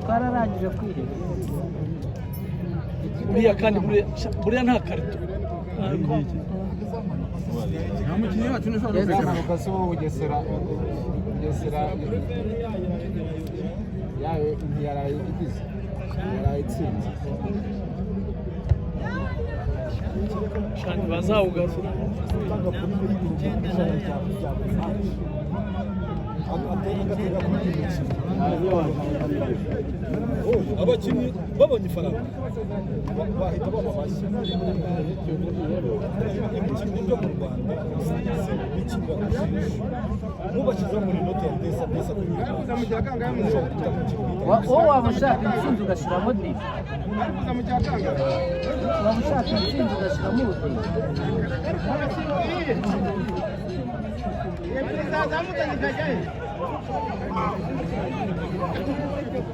Twararangije kwiheba. Buriya kandi buriya nta karito. Nta mukinnyi wacu ntushobora no kwegera. Impanuka si ubu Bugesera, Bugesera yayo ntiyaraye igize, yaraye itsinze. Shani bazawugarura. Abakinnyi babonye ifaranga bahita baba bashya. Imikino byo mu Rwanda si bikinira ku jisho, nk'ubashyizeho muri note ya desa desa kuri ushobora guhita mu kintu. Wowe waba ushaka intsinzi ugashyiramo di, waba ushaka intsinzi ugashyiramo ubudehe.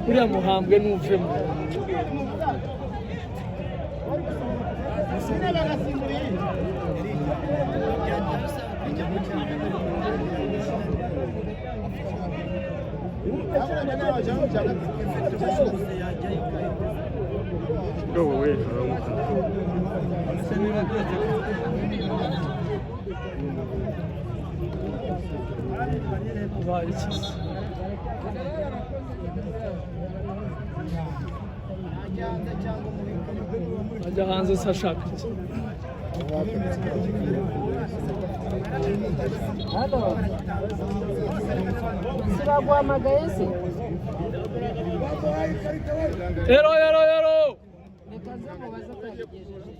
Uriya muhambwe nuvemo. Ubaye iki se? Ajya hanze se ashaka iki? Hano si baguhamagaye se? Ero ero ero. Reka nze mubaze ko yabigejeje.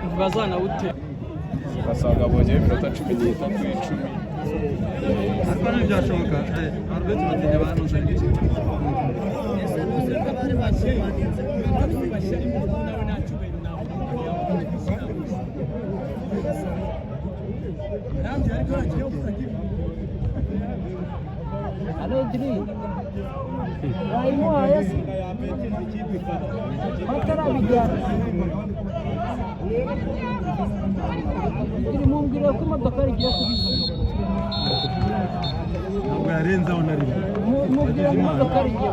Ntibazanawutera. Basanga bongeye iminota 13, 10. Ariko ntibyashoboka, Albert batinya banuze. Alo Idri, wayimuhaye se batarabijyana? Idri, mumbwire ko imodoka rigiye kubivuga. Ntabwo yarenzaho na rimwe. Mubwire ko imodoka rigiye.